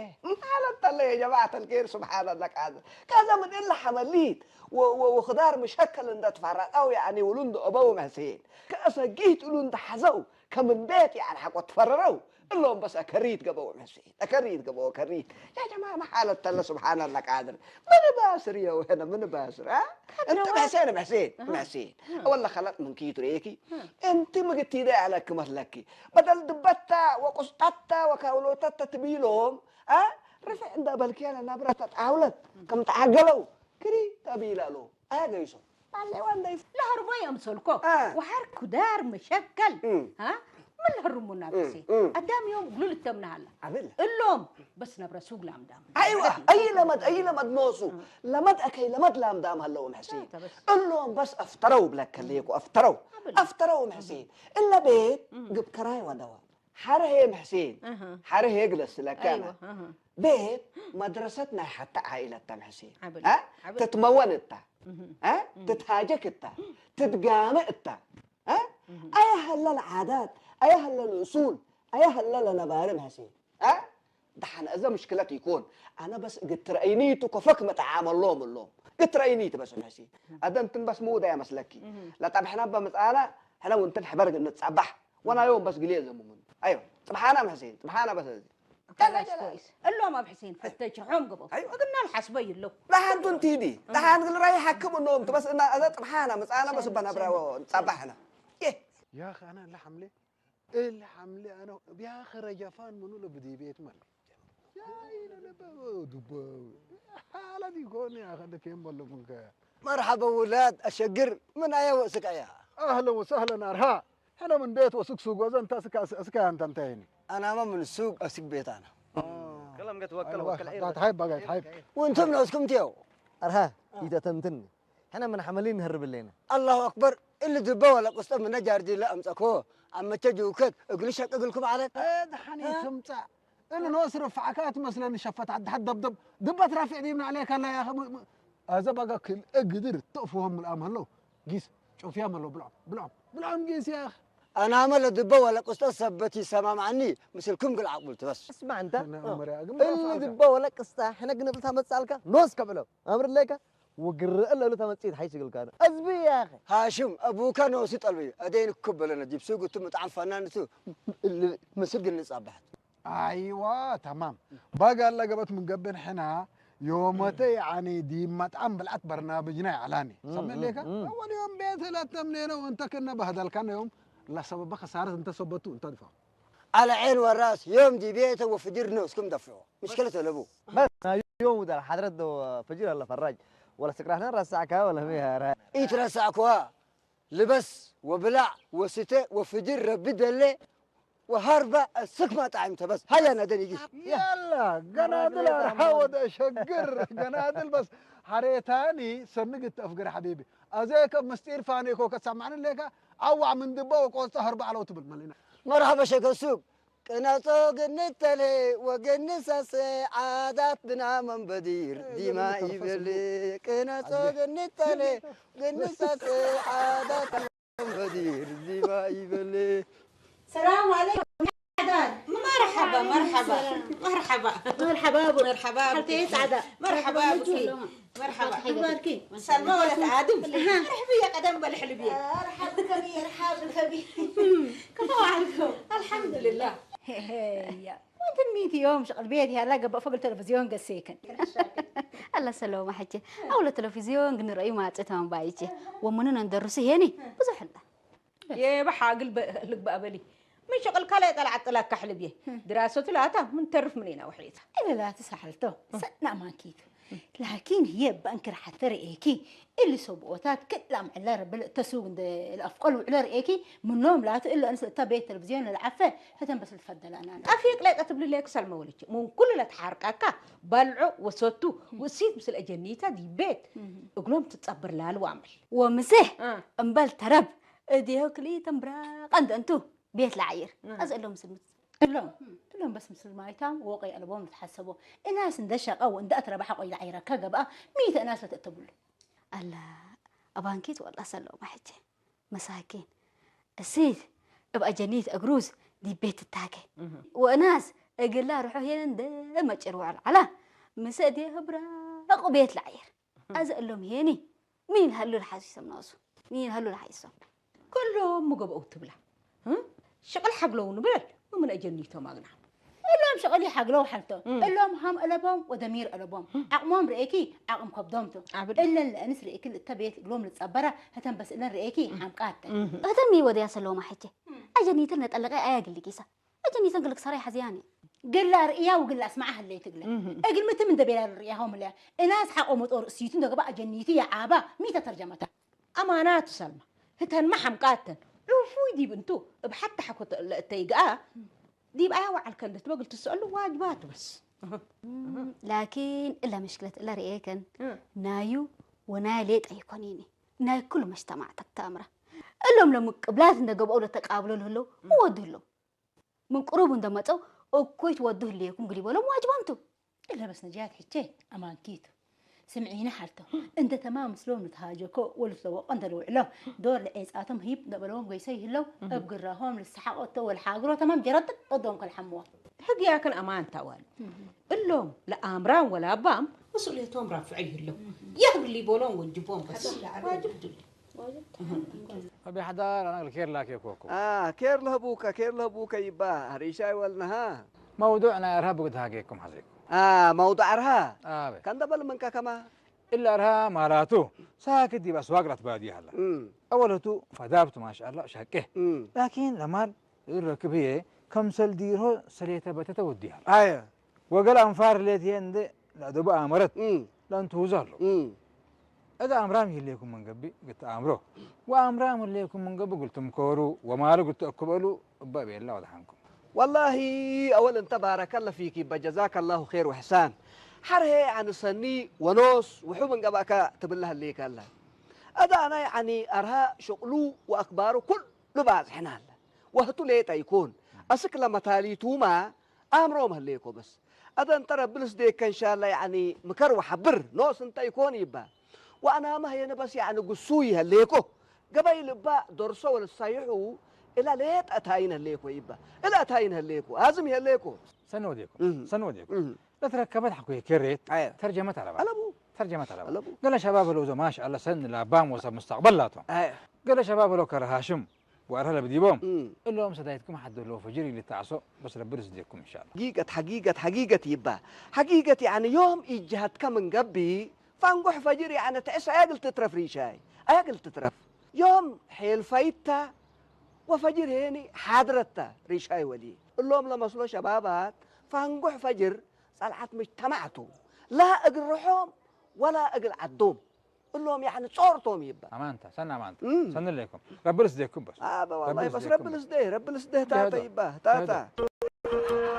ማለት ተለ የጀማዐት አልኬር፣ ሱብሓነላህ ቃድር። ከዘ ምን እለ ሐመሊት ወ-፣ ወ-፣ ወክዳር ምሸከል እንደ ትፈረቀው፣ ያኒ ውሉ እንደ ኦበው እም ሕሴን። ከአሰጊት እሉ እንደ ሐዘው፣ ከምን ቤት ያኒ ሐቆ ትፈረረው፣ እሎም በስ አከሪት ገበው እም ሕሴን። አከሪት ገበው አከሪት። ያ ጀማዐ መሓለት ተለ ሱብሓነላህ ቃድር። ምን ባስር የው ሕነ ምን ባስር፣ አ? ከድረዋ-፣ እንቲ እም ሕሴን፣ እም ሕሴን፣ እም አሃ። ሕሴን። አሃ። ወለ ከለጥ ምን ኪቱ ሬኪ። አሃ። እንቲ ምግቲደ ያለክ መስለኪ። በደል ድበታ ወቁስጠታ ወካውሎተታ ትቢሎም፣ አ? ርፍዕ እንደ በልክያ ለናብረ ተጣውለት፣ እም። ከም ተዓገለው፣ ክሪ ተቢለሎ፣ አገይሶ። ባሌ ወንደይ። ለሀርቦ የምሰልኮ፣ አ። ወሐር ኩዳር መሸከል፣ እም። አ? ሚ ለህሩሙና እም፣ ብሴ። እም። አዳም ዮም እግሉ ልተምነ ሀላ። አብል። እሎም በስ ነብረ ሱግ ላምዳም። አይዋ፣ አይ ለመድ፣ አይ ለመድ ኖሱ። እም። ለመድ አከይ ለመድ ላምዳም ሀለው እም ሕሴን። ታ በስ። እሎም በስ አፍተረው ብለከ ሌኮ፣ አፍተረው። አብል። አፍተረው እም ሕሴን። እለ ቤት እም። ግብ ከራይ ወደዋ። ሐርሄ እም ሕሴን። እህ። ሐርሄ ግለስ ለከነ። አይዋ፣ እህ። ቤት መድረሰት ናይ ሐተ ዓኢለት እም ሕሴን። አብል። አ? አብል። ትትመወን እታ። እህ። አ? እህ። ትትሃጀክ እታ። ትትጋመ እታ። አ? እህ። አየ ሀለ ለዓዳት፣ አየ ሀለ ለእሱል፣ አየ ሀለ ለነባሪ እም ሕሴን። አ? ደሐን እዘ ምሽክለት ኢኮን። አነ በስ እግል ትረአይኒ ቱ ከፈክ መተዓመሎም እሎም። እግል ትረአይኒ ቱ በስ እም ሕሴን። አደምትን በስ ምውዳየ መስለኪ። እህ። ለጠብሕነ በምጽአነ ሕነ ወእንትን ሕበር እግል ንትጸባሕ። ወናዮም በስ ግሌ ዘሙ ምኑ። አይወ፣ ጽብሓና እም ሕሴን፣ ጽብሓና በስ እዚ። ከላስ ኮይስ። እሎም አብ ሕሴን ፈተችሖም ገበው። አይወ። እግና ለሐስበ ይለው። ደሓን ቱ እንቲዲ። እም። ደሓን እግል ራይ ሐክም እኖም ቱ በስ እና አዘ ጽብሓና ምጽአነ በስ እሰኒ፣ በነብረ እሰኒ። ወንጻባሕና። ዬ። ያኽ አነ ለሐምሌ እሊ ሐምሌ አነ ቢያኸ ረጀፋን ምኑ ለብዲ ቤት መን ያይነ ለበ ዱበ ሓለት ይኮን ያኸ ደፌን በሎ ምንከ። መርሐበ ውላድ አሸግር፣ ምን አየ ወእስክ አያ? አህለን ወሰህለን አርሃ። ሕነ ምን ቤት ወስክ ሱቅ ወዘ እንተ እስክ አስ-፣ እስክ አንተ እንተ ይኒ። አናመ ምን ሱቅ እስክ ቤት አነ። ከለም ገት ወቀል አይዋ፣ ወቀል ጋት ሐይብ፣ ጋት ሐይብ። ወእንቱም ነው እስክም ትየው? አርሃ ኢተተምትን። ሕነ ምን ሐመሊ ንሀርብ እሌነ። አላሁ አክበር። እሊ ድበ ወለ ቅስጠ ምነ ጃርዲ ለአምጸኮ። አመቸ ጅውከት እግሉ ሸቅ እግልኩም ዐለት። እ፣ ደሓን እ? ኢትምጸእ። እሊ ኖስ ርፋዕካ ትመስለኒ ሸፈት ዐድ ሐድ ደብደብ። ድበት ራፊዕ ዲብነ ዐሌከ ላ ያኸ ሙ-፣ ሙ-፣ አዘ በገ ክልኤ ግድር ትእፍሆም ምልአም ሀለው። ጊስ ጩፍያም ሀለው። ብልዖም፣ ብልዖም፣ ብልዖም ጊስ ያኽ። አናመ ለድበ ወለ ቅስጠ ሰበት ይሰማምዐኒ ምስልኩም ግል ዐቅቡል ትበስ። እስማዕ እንተ። አና እ። ዑመር ያግም እሊ ራፋዕካ። ድበ ወለ ቅስጠ ሕነ ግንብል ታመጽአልካ ኖስ ከብለው። አምር ሌከ። ወግርእ ለእሉ ተመጽኢት ሐይስ እግልካነ። አዝቢ ያኸ። ሃሽም፣ አቡከ ኖሱ ጠልብዩ። አዴን እኩ በለነ፣ ዲብ ሱግ እቱ ምጥዓም ፈናን እቱ፣ ል-፣ ምስል ግን ንጻባሐት። አይዋ፣ ተማም። ባጋ ለገበት ምን ገብን ሕና፣ ዮመተ፣ ያኒ፣ ዲብ መጥዓም ብልዓት በርናምጅና ይዐላኒ። እም፣ ሰሜ እም፣ ሌከ? እም። አወል ዮም ቤት ለተምኔነ ወእንተ ክነ በህደልካነ ዮም ለሰበበ ከሳረት እንተ ሰበቱ እንተ ድፋ። ዐለ ዔን ወራስ፣ ዮም ዲቤተ ወፍጅር ኖስኩም ደፍዖ። ምሽክለት ለቡ። በስ ናይ ዮም ውዳል ሐድረት ዶ ፍጅር አለ ፈራጅ። ወለ ስቅራህነ ረሳዕካ ወለ ሚ ሀረ። ኢትረሳዕኩዋ። ልበስ ወብላዕ ወስተ ወፍጅር ረቢ ደሌ ወሀርበ እስክ መጣዕም ተበስ። ሀያ ነደን ይጊስ። የላ፣ ገናድል አርሃ ወደ ሸግር። ገናድል በስ ሐሬታኒ ሰኒ ግት አፍግር ሐቢቢ። አዜ ከ ምስጢር ፋኔኮ ከሰማዕኒ ሌከ አዋዕ ምን ድበ ወቆስጠ ሀርበ ዐለው ትብል መሊና። መርሐበ ሸከ ሱቅ። ቅነጾ ግንተሌ ወግንሳሴ ዓዳት ብና መንበዲር ዲማ ኢበሌ። ቅነጾ ግንተሌ ግንሳሴ ዓዳት መንበዲር ዲማ ኢበሌ። ሰላም ዐለይኩም። መርሐባ፣ መርሐባ፣ መርሐባ። መርሐባ አቡ። መርሐባ አቡ። ሐልቴ ጻዕዳ። መርሐባ አቡኪ። መርሐባ። አኽባርኪ? ሰልመ ወለት አድም። አሃ። መርሐብየ ቀደም በል ሕልብየ። መርሐብከ ቢ፣ መርሐብከ ቢ። ከመ ዋዕልኩም? አልሐምዱሊላህ። ሄሄያ። ወእንትን ሚት ዮም ሽቅል ቤት ያላ ገብአ ፈግል ቴሌቪዝዮን ገሴክን። አላ ሰለማ ሐቼ። አው ለቴሌቪዝዮን ግን ረአዩ ማጽእ ተማም ባይቼ። ወምኑን እንደርሱ ሄኒ ብዙሕ ህላ። የበ ሓግል በ-፣ ልግበእ በሊ። ምን ሸቅል ካልእ ጠልዐት ጥላካ ሕልብዬ። ድራሰቱ ላታ ምን ተርፍ ምኔና ወሕሬታ። እለ ላቲ ሰሐልቶ፣ ሰና ማንኪቱ። ላኪን ህዬ እበ እንክር ሐተ ርኤኪ፣ እሊ ሰብኦታት ክል አምዕለ ረቢ ለእተ ሱግ እንዴ ለአፍቀሉ ውዕለ ርኤኪ፣ ምኖም ላቱ እለ እንስ እተ ቤት ተለቪዝዮን ለልዓፈ፣ ህተን በስ ልትፈደለ አናነ። አፍየቅ ሌጠ ትብሊ ሌኩ ሰልመ ወልቼ፣ ምን ኩሉ ለተሓርቀካ፣ በልዖ ወሰቱ፣ ወእሲት ምስል አጀኒታ ዲብ ቤት፣ እግሎም ትጸብር ላሊ ወአምዕል። ወምሴ አ። እምበል ተረብ፣ እዴሁ ክልኢተን ብራቀ እንደ እንቱ ቤት ለዓይር። አ። አዜ እሎም ምስል ምት-፣ እሎም፣ እሎም በስ ምስል ማይታም ወቀይ አለቦም ልትሐሰቦ። እናስ እንደ ሸቀ ወእንደ አትረበሐ ቆይ ለዓይረከ ገብአ፣ ሚተ እናስ ለትእተብሉ። አላ፣ አባንኪት ወላ ሰለማ ሕቼ። መሳኪን። እሲት እብ አጀኒት እግሩዝ ዲብ ቤት ትታኬ። እህ። ወእናስ እግላ ርሖ ሄን እንደ መጭር ወዐል ዐላ፣ ምሰ እዴሁ ብራቁ ቤት ለዓይር። አዜ እሎም ሄኒ፣ ምን ሀሉ ለሐሲሶም ናሱ? ምን ሀሉ ለሐሲሶም? ክሎም ሚ ገብአው ትብላ? እ? ሽቅል ሐግለው ንብል፣ ምን አጀኒቶም አግና? እሎም ሽቅል ይሐግለው ሐልቶ። እም። እሎም ሀም አለቦም ወደሚር አለቦም። እም። ዐቅሞም ርኤኪ፣ ዐቅም ከብዶም ቱ። አብድ። እለን ለእንስ ርኤኪ፣ ለእተ ቤት እግሎም ልትጸበረ፣ ህተን በስ እለን ርኤኪ፣ እም። ሐምቃተ። እም። ህተን ሚ ወደያ ሰለማ ሐቼ? እም። አጀኒትን ለጠለቀ አያ ግልቂሳ። አጀኒተን ግልክ ሰራይ ሐዝያኒ። ግላ ርእያ ወግላ አስመዓ ህሌት እግለ። እህ። እግል ምትም እንደ ቤላ ርእያሆም ህለያ። እናስ ሐቆ መጦር እሲቱ እንደ ገባ አጀኒቱ የዓባ ሚተ ተርጀመታ። አማናቱ ሰልማ። ህተንመ ሐምቃተን። ዕፉይ ዲብ እንቱ፣ እብ ሐቲ ሐኮ ለእተይግአ፣ ዲብ አያ ወዐልከ እንዴ ትበ እግል ትሰአሉ ዋጅባቱ በስ። ላኪን እለ ምሽክለት እለ ርኤከን፣ እ። ናዩ ወናየ ሌጠ ኢኮኒኒ፣ ናይ ክሉ መጅተማዕ ተክተ አምረ። እሎም ለምቅብላት እንዴ ገብአው ለተቃብሎ ለህለው ምን ወዱ ህለው? ምን ቅሩብ እንዴ መጸው እኩይ ትወዱ ህሌኩም እግል ኢቦሎም ዋጅቦም ቱ። እለ በስ ነጃት ሕቼ አማንኪቱ። ስምዒነ ሐልቶ፣ እንተ ተማም ምስሎም ንትሃጀኮ ወልትለወቆ እንተ ልውዕሎ፣ ዶር ለዔጻቶም ህይብ ለበለዎም ገይሰ ይህለው፣ እብ ግራሆም ልሰሐቆ እተ ወለሓግሮ ተማም ጀረጥጥ ወዶም ከልሐምዎ። ህግያክን አማን ተ አዋል። እሎም ለአምራም ወለአባም መስኡልየቶም ራፍዐ ይህለው። የህብ ሊቦሎም ወጅቦም በስ። ዋጅብ ድል። አቢ ሐዳር፣ አነ እግል ኬር ላኬኮኩ። አ፣ ኬር ለህቡከ፣ ኬር ለህቡከ ይባ፣ ሪሻይ ወልነሃ። መውዱዕ ናይ አርሃ ብግድ ሃጌኩም ሐዜኩም። አ፣ መውዱዕ አርሃ? አቤ። ከንደ በል ምንከ ከማ? እለ አርሃ ማላቱ፣ ሳክት ዲብ አስዋቅ ለትባድዩ ሀላ። እም። አወለቱ ፈዳብቱ ማሻአላ ሸቄ። እም። ላኪን ለማል እረክብ ህዬ፣ ከምሰል ዲርሆ ሰሌተ በተተ ወድዩ ሀላ። አየ። ወገል አንፋር ህሌት ህዬ እንዴ ለአደቡ አመረት እም። ለእንትሁዙ ሀለው። እም። እት አምራም ይህሌኩም ምን ገብእ እግል ተአምሮ፣ ወአምራም ህሌኩም ምን ገብእ እግል ትምኮሩ፣ ወማሉ እግል ተአኩበሉ እበ ቤላ ወደሐንኩም። ወላሂ አወል እንተ ባረከለ ፊክ ይበ ጀዛከላሁ ኼር ወሕሳን። ሐርሄ ያኒ ሰኒ ወኖስ ውሑ ምን ገብአከ ትብለ ህሌከ አለ። እት አነ ያኒ አርሃ ሽቅሉ ወአክባሩ ኩሉ ባጽሕነ ሀለ። ወህቱ ሌጠ ኢኮን፣ አስክ ለመታሊቱመ አምሮም ህሌኮ በስ። አተ እንተ ረቢ ልስዴከ እንሻላ፣ ያኒ ምከር ወሐብር ኖስ እንተ ኢኮን ይባ። ወአናመ ሀየነ በስ ያኒ ግሱይ ህሌኮ። ገበይ ልባ ደርሶ ወልሳይሑ እለ ሌጠ አታይን ህሌኮ ይባ። እለ አታይን ህሌኮ፣ አዝም ህሌኮ። ሰኒ ወዴኩም፣ እህ። ሰኒ ወዴኩም። እህ። ለትረከበት ሐቆ ኬሬት አየ። ተርጀመት አለባ። አለቡ። ተርጀመት አለባ። አለቡ። ገለ ሸባብ ህለው ዘ ማሻአላ ሰኒ ላባም ወሰብ ሙስተቅበል ላቶም። አየ። ገለ ሸባብ ህለው ከረ ሃሽም ወአርሀ ለብዲቦም። እም። እሎም ሰዳይትኩም ሐደሎ ፈጅር ኢልትዐሶ በስ ረቢ ርዝዴኩም እንሻአላ። ሐቂቀት፣ ሐቂቀት፣ ሐቂቀት ይባ። ሐቂቀት ያኒ ዮም ኢጅሀትከ ምን ገብእ ፋንጎሕ ፈጅር ያኒ ተዕስ አያ እግል ትትረፍ ሪሻይ። አያ እግል ትትረፍ። ዮም ሔልፋይት ተ ወፈጅር ሄኒ ሓድረት ተ ሪሻይ ወልዬ። እሎም ለመስሎ ሸባባት ፋንጎሕ ፈጅር ጸልዓት ምጅተማዕ ቱ። ላ እግል ርሖም ወላ እግል ዐዶም። እሎም ያኒ ጾር ቶም ይባ። አማንታ፣ ሰኒ አማንታ። እም። ሰኒ ሌኩም። ረቢ ልስዴኩም በስ። አበ ረቢ ወላሂ በስ ልስዴኩም ረቢ በስ። ልስዴህ፣ ረቢ ልስዴህ ታተ ልስዴህ። ይባ፣ ታተ። ልስዴህ።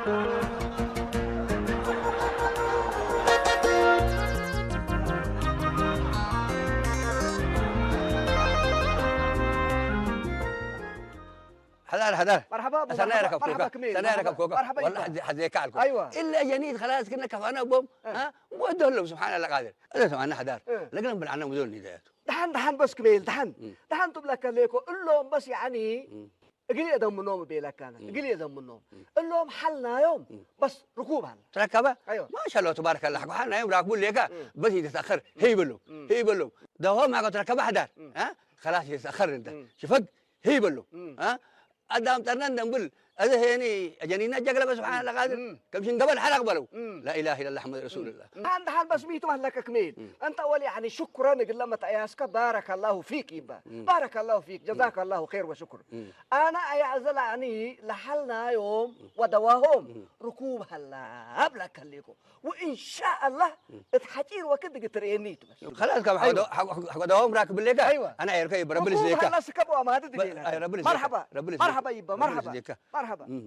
ሐዳር፣ ሐዳር። መርሐባ አቡ፣ ሰናይ መርሐባ፣ ረከብኩከ። መርሐባ ክሜል፣ ሰናይ መርሐባ፣ ረከብኩከ። መርሐባ ወላ ይባ። ሐዜ-፣ ሐዜካ አልኩ። አይዋ። እለ ጀኒት ኸላስ ክነ ከፋና ቦም፣ እ። አ? ወደሎም ስብሓን አላህ ቃድር። እለ ሰማና ሐዳር። እ። ለግለም ብልዓና ሙዞል ኒዳያቱ። ደሐን፣ ደሐን በስ ክሜል፣ ደሐን። እም። ደሐን ቱ ብለከ ሌኮ፣ እሎም በስ ያኒ እም። እግል የደምኖም ቤለካነ፣ እም። እግል የደምኖም። እም። እሎም ሐልናዮም እም። በስ ርኩብ ሀለ። ተረከበ? አይዋ። ማሻአላህ ተባረከላህ። ሐልናዮም ራክቡ ሌከ እም። በስ ይተተአኸር ህይ በሎም። እም። ህይ በሎም። ደሆም አኮ ተረከበ ሐዳር። እም። አ? ኸላስ ይተተአኸር እንተ። እም። ሽፈግ ህይ በሎም። እም። አ? አዳም ጠርነን ደንብል፣ እዘ ሄኒ አጀኒና ጀግለበ ስብሓን አላህ ቃድር፣ እም። ከም ሽንገበል ሐለቅ በለው። እም። ላኢላሃ ኢለላህ መሐመድ ረሱሉላህ። እም። አንድ ሐል በስ ሚቱ ማለከ ክሜል። እም። እንተ ወል ያኒ ሽኩረን እግለ መትአያስከ ባረከላሁ ፊክ ይባ። እም። ባረከላሁ ፊክ፣ እም። ጀዛከላሁ ኼር ወሽኩር። እም። አነ አያዘላኒ ለሐልናዮም እም። ወደዋሆም እም። ርኩብ ሀላ አብለከ ሌኮ። ወኢንሻአላህ እም። እት ሐጪር ወክድ እግል ትርኤኒ ቱ በስ። ኸላስ፣ ከም አይዋ። ሐቆ-፣ ሐቆ-፣ ሐቆ ደዋም ራክብ ሌከ፣ አይዋ። አነ አይርከ ይበ፣ ረቢ ርኩብ ልስሌከ። ሀላ ስከብ ወአማድድ በ-፣ ቤለ። አይ፣ ረቢ ልስሌከ። መርሐባ። ረቢ ልስሌከ። መርሐባ። መርሐባ። እም።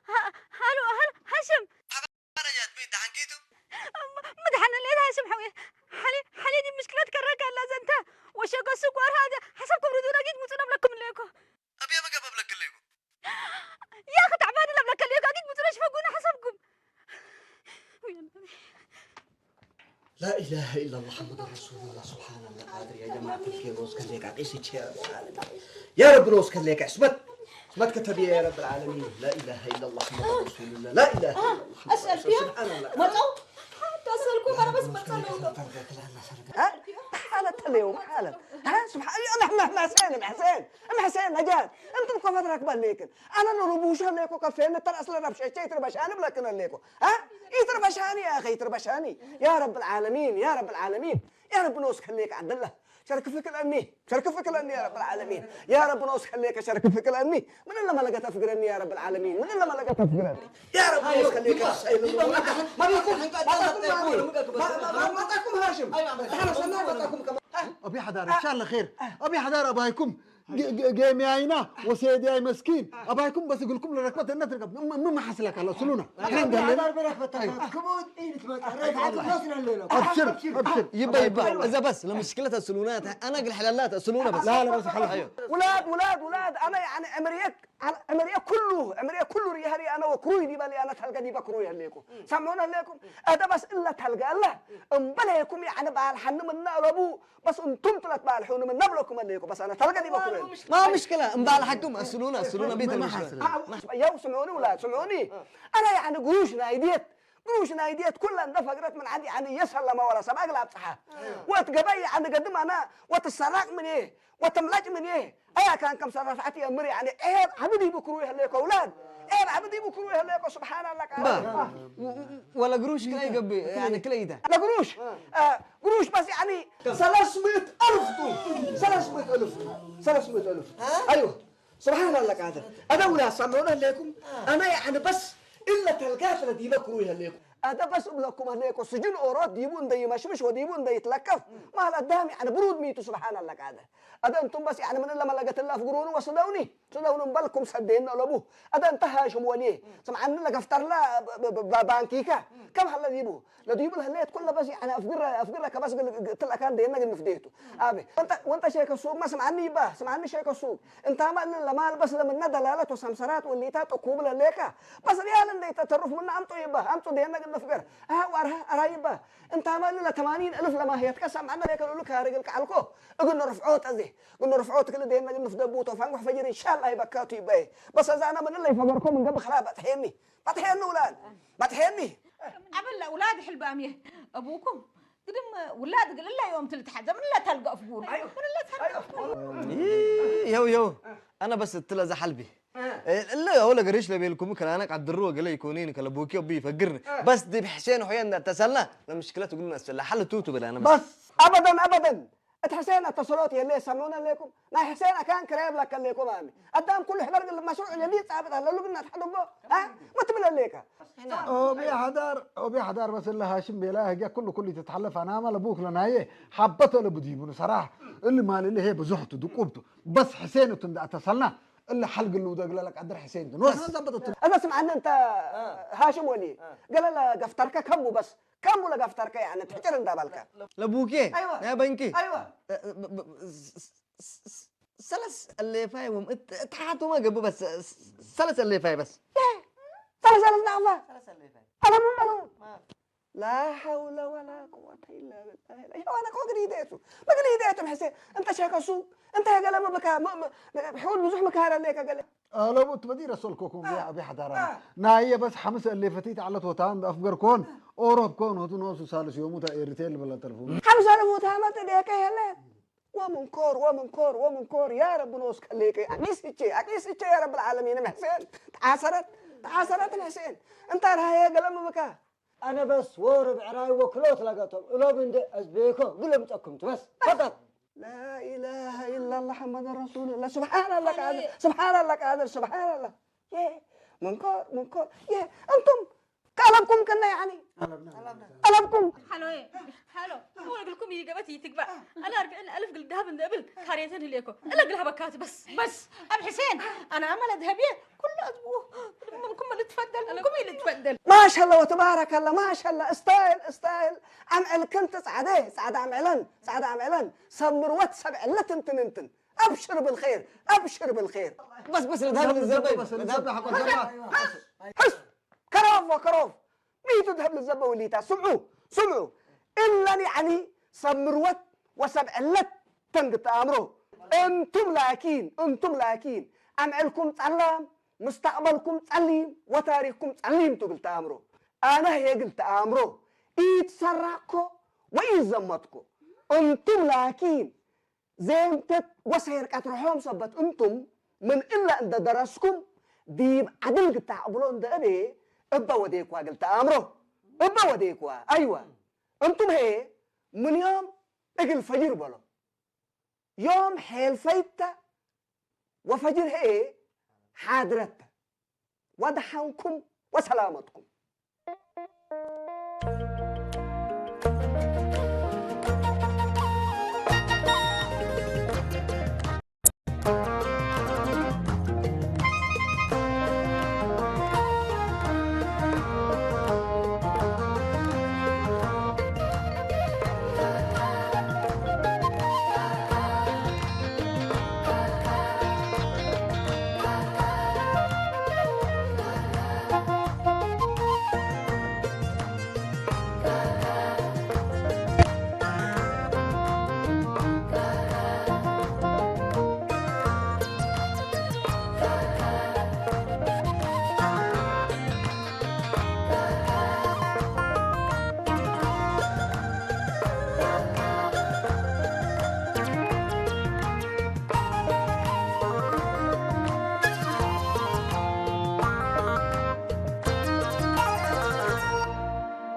ሀ-፣ ሀሎ፣ ሀሎ፣ ሀሽም። አባ ነጃት፣ ምን ደሐንኪቱ? ም-፣ ምድሐን ሌት ሀሽም ሐውየ። ሐሊ፣ ሐሊ ዲብ ምሽክለት ከረካ አላ ዘንተ። ወሸገ ሱቅ ወርሃ ሐሰብ ክብርዱና ጊት ምጹ ነብለኩም ሌኮ። አብየ መገበብ ለክሌኮ። ያኺ ተዕባን ለብለከ ሌኮ፣ አጊድ ብጥረሽ ፈጉነ ሐሰብኩም። ላኢላሀ ኢለላህ ሙሐመዱን ረሱሉላህ። ሱብሓነላህ ቃድር። ያ ጀማዐት ኬር ኖስ ከሌ ቃቂስ ይቼ። ያ ረቢ ኖስ ከሌ ቃ እስመት፣ እስመት ከተብየ ያ ረብል ዓለሚን። ላኢላሀ ኢለላህ ሙሐመዱን ረሱሉላህ። ላኢላሀ ኢለላህ ሙሐመዱን ረሱሉላህ። ሱብሓነላህ። መጸው? ተሰልኩ በረበስ መጸው። አ? ሐለት ተሌው ሐለት። አ? ሱብሓን-፣ እም፣ እም፣ እም፣ ሕሴን፣ እም፣ ሕሴን፣ እም፣ ሕሴን ነጃት። እንቱም እኮ ፈትረክ በሌክን። አነ ንሩቡሾ ሌኮ ከፌን ተረአስ ለረብሸቼ ኢትርበሻኒ ብለክን ሌኮ። አ? ኢትርበሻኒ ያ አኸ፣ ኢትርበሻኒ። ያ ረብል ዓለሚን፣ ያ ረብል ዓለሚን። ያ ረቢ ኖስ ከሌክ ዐድለ። ሸርክ ፍክ ለኒ፣ ሸርክ ፍክ ለኒ ያ ረብ العالمين። ያ ረብ ኖስ ከሌከ ሸርክ ፍክ ለኒ። ምን ለመለገት አፍግረኒ ያ ረብ العالمين። ምን ለመለገት አፍግረኒ ያ ረብ ኖስ ከሌከ ሰይል ማጣኩም ሃሽም። ታነ ሰና ማጣኩም ከማ አቢ ሐዳር፣ ኢንሻአላህ ኸይር። አቢ ሐዳር አባይኩም ጌ-፣ ጌ-፣ ጌምያይና ወሴድያይ መስኪን፣ አባይኩም በስ እግልኩም ለረክበት እነ ትርከብ። ም-፣ ም-፣ ምን መሐስለክ አለ ስሉና። አብሽር፣ አብሽር። ይበ፣ ይበ። እዘ በስ ለምሽክለት ስሉና፣ አነ እግል ሐላላት ስሉና በስ። ላ፣ ላ፣ በስ ሐላ። አዮ። ውላድ፣ ውላድ፣ ውላድ፣ አነ ያኒ ዕምርየክ፣ አነ ዕምርየ ኩሉ፣ ዕምርየ ኩሉ ርየሀሪ አነ ወክሩይ ዲበ ለአነ ተልገ ዲበ ክሩይ ህሌኩ። ሰምዑነ ህሌኩም? አደ በስ እለ ተልገ አለ። እምበሌኩም ያኒ ባልሐኒ ምነ አለቡ በስ እንቱም ትለትባልሑኒ ምን ነብለኩም አለይኩም፣ በስ አነ ተልገ ዲበ ኩሉ። ማ ምሽክለ፣ እምባልሐኩም አስሉነ፣ አስሉነ ቤት ማ ምሽክለ። ሐስነ። አ-፣ የው ስምዑኒ ውላድ፣ ስምዑኒ። አነ ያኒ ግሩሽ ናይ ቤት፣ ግሩሽ ናይ ቤት ኩለ እንደ ፈግረት ምን ዐድ ያኒ የሰለመ ወለ ሰብ እግል አብጽሐ። ወእት ገበይ ያኒ ገድም አነ ወትሰራቅ ምኔ፣ ወትምለጭ ምኔ። አያ ካን ከም ሰራፋዕት የምር ያኒ ዔብ ዐቢ ዲቡ ክሩ ይህሌኮ ውላድ። ዔብ ዐቢ ዲቡ ክሩ ይህሌኮ፣ ስብሓን አላህ ቃል። ባ፣ ወለ ግሩሽ ክለ ይገብእ፣ ያኒ ክለ ይተ። ለግሩሽ፣ አ፣ ግሩሽ በስ ያኒ ሰለስ ምእት አልፍ ቱ፣ ሰለስ ምእት አልፍ፣ ሰለስ ምእት አልፍ። አይወ፣ ስብሓን አላህ ቃድር። አደ ውላድ ሰምዑነ ህሌኩም፣ አነ ያኒ በስ እለ ተልጋት ለዲበ ክሩ ይህሌኩም። አደ በስ እብለኩም ህሌኮ፣ ስጅን ኦሮት ዲቡ እንደ ይመሽምሽ ወዲቡ እንደ ይትለከፍ፣ ማል አዳም ያኒ ብሩድ ሚቱ፣ ስብሓን አላህ ቃድር። አደ እንቱም በስ ያኒ ምን እለ መለገት እለ አፍግሩኒ ወስደውኒ፣ ስደውኒ እምበልኩም ሰዴነ ለቡ። አደ እንተ ሃሽም ወልዬ፣ ስምዓኒ ለገፍተርለ ብ-፣ ብ-፣ ብ-፣ ባንኪከ፣ ከም ሀለ ዲቡ፣ ለዲቡ ለህሌት ኩለ በስ ያኒ አፍግረ፣ አፍግረ ከበስ ግል ግ-፣ ትል አካን ደየነ ግል ንፍዴቱ። አቤ፣ ወንተ፣ ወንተ ሼከ ሱቅመ ስምዓኒ ይባ፣ ስምዓኒ ሼከ ሱቅ። እንታመ እለ ለማል በስ ለምነ ደላለት ወሰምሰራት ወሊታ ጥኩብ ለሌከ። በስ ሪያል እንደ ይተተሩፍ ምነ አምጡ ይባ፣ አምጡ ደየነ ግል ንፍገር። አሃ ዋርሃ አራ ይባ። እንታመ እለ ለተማኒን እልፍ ለማህየትከ ሰምዓነ ሌከ ለሉ ካርግ ልከዐልኮ። እግል ንርፍዖ ጠዜ። ግል ንርፍዖ ትክል ደየነ ግል ንፍደቡ ቶፋንጎሕ ፈጅር ኢንሻላህ ይበካቱ ይባዬ። በስ አዛነ ምን እለ ይፈገርኮ ምን ገብእ ከላ በጥሔኒ። በጥሔኒ ውላድ። በጥሔኒ። አበላ ውላድ ሕልባምዬ። አቡኩም ግድም ውላድ እግል እለ ዮም ትልትሐዘ ምን እለ ተልገ አፍጉር። አዮ። ምን እለ ተልገ አፍጉር። ይህ፣ ይኸው፣ ይኸው። አነ በስ እትለ ዘሐልቢ። እ። እለ አው ለገሪሽ ለቤልኩም ክራነ ቀድሩ ወገለ ኢኮኒን ከለቡኪ ወቢ ይፈግርን። እ። በስ ዲብ ሕሴን ሆየ እንደ ተሰልና ለምሽክለት እግሉ ነስላ ሐል ቱ ትብል አነ በስ። በስ አበደን አበደን። እት ሕሴን አተሰሎት የለ ሰምዑነ ሌኩም። ናይ ሕሴን አካን ክራይ ብላከ ሌኩም አሚ። አዳም ኩሉ ሕበር ግል መሽሩዕ ለሊ ጻብጥ አለሉ ግና ተሐድጎ። አ? መትብለ ሌከ። ኦቢ ሐዳር፣ ኦቢ ሐዳር በስ እለ ሃሽም ቤላ ህግየ ኩሉ ኩሉ ትትሐለፍ አናመ ለቡክ ለናየ ሐበተ ለብዲቡን ሰራህ። እሊ ማል እሊ ሄ ብዙሕቱ ድቁብቱ። በስ ሕሴን እቱ እንደ አተሰልና እለ ሐልግ ልውደግ ለለቀድር ሕሴን ቱ። ኖስ። አና ዘበጠቱ። አና ስምዓኒ እንተ አ። ሃሽም ወሊ፣ አ። ገለ ለገፍተርከ ከሙ በስ፣ ከሙ ለገፍተርከ ያኒ ትሕጭር እንዳበልከ። ለቡኬ፣ አይዋ። ያ በንኪ። አይዋ። እ፣ እ፣ ብ-፣ ብ-፣ ስ-፣ ስ-፣ ስ-፣ ሰለስ እሌፋይ ወም እት-፣ እት ሐቱመ ገብእ በስ፣ ስ-፣ ሰለስ እሌፋይ በስ። ሰለስ አለፍ ነአፋ። ሰለስ አለፍ። አለፍ በሉ። ማ? ላ ሐውለ ወላ ቁወተ ኢላ ቢላህ። ይሄ ዋና እኮ ግዲ ሂደቱ። በግዲ ሂደቱ ሕሴ፣ እንተ ሸከሱ፣ እንተ ገለመ በካ፣ መ-፣ መ-፣ ሕውል ብዙሕ መካራ ለከ ገለ። አለቡ ትበዲ ረሰልኮኩም አ። ያ አቢ ሐዳራ። አ። ናየ በስ ሐምስ እሌፈቲት ዐለት ወታን አፍገር ኮን፣ ኦሮፕ ኮን፣ ሆቱ ኖሱ ሳልስ ዮሙታ ኤሪቴል በላ ተልፎን። ሐምስ አለፍ ወታመት ደከ የለ። ወምንኮር፣ ወምንኮር፣ ወምንኮር፣ ያ ረቢ ኖስ ከሌቀ፣ አቂስ እቼ፣ አቂስ እቼ፣ ያ ረብ العالمين፣ ሕሴን፣ ተዓሰረት፣ ተዓሰረት ሕሴን፣ እንታ ረሃየ ገለመ በካ። አነ በስ ወርብ ዕራይ ወክሎት ለገቶም፣ እሎም እንዴ አዝቤኮ፣ ግልምጠኩም ትበስ፣ ፈቀጥ። لا إله إلا الله محمد رسول الله، سبحان الله قادر، سبحان الله قادر، سبحان الله። የ፣ ምንኮር፣ ምንኮር፣ የ፣ እንቱም፣ ከአለብኩም ከነ ያኒ። አለብኩም። ሐሎዬ፣ ሐሎ፣ እወ እግልኩም ይገበት ይትግባእ። አነ አርብዕን አልፍ ግል ደሀብ እንደ እብል ካሬተን ህሌኮ። እለ እግል ሀበካት በስ። በስ፣ አብ ሕሴን፣ አነ አመለ ደሀብዬ፣ ኩሉ አዝቡ፣ ምንኩም ልትፈደል፣ ምንኩም ልትፈደል። ማሻአላህ ወተባረከላህ፣ ማሻአላህ። እስታይል፣ እስታይል። አምዕልክን ትጻዕደ፣ ጻዕደ አምዕለን፣ ጻዕደ አምዕለን። ሰምርወት ሰብ ዕለት እንትን እንትን። አብሽር ብልኼር፣ አብሽር ብልኼር። በስ፣ በስ፣ ለደሀብ ልዘበ፣ በስ፣ ለደሀብ ልዘበ፣ ሐቆ ዘባ። ሐስ፣ ሐስ፣ ከረፍ ወከረፍ። ሚቱ ደሀብ ልዘበ ወሊታ። ስምዑ፣ ስምዑ። እለን ያኒ ሰብ ምርወት ወሰብ ዕለት ተን ግተአምሮ። እንቱም ላኪን፣ እንቱም ላኪን፣ አምዕልኩም ጸላም፣ ምስተቅበልኩም ጸሊም ወታሪክኩም ጸሊም ቱ ግል ተአምሮ። አነ ህዬ ግል ተአምሮ። ኢትሰራቅኮ ወኢዘመትኮ። እንቱም ላኪን፣ ዜምተት ወሰይር ቀትርሖም ሰበት እንቱም ምን እለ እንደ ደረስኩም ዲብ ዐድል ግታዕ ብሎ እንደ እቤ እበ ወዴኳ እግል ተአምሮ። እበ ወዴኳ። አይወ። እንቱም ህዬ ምን ዮም እግል ፈጅር በሎ። ዮም ሔልፈይት ተ ወፈጅር ህዬ ሓድረት ተ። ወደሐንኩም ወሰላመትኩም።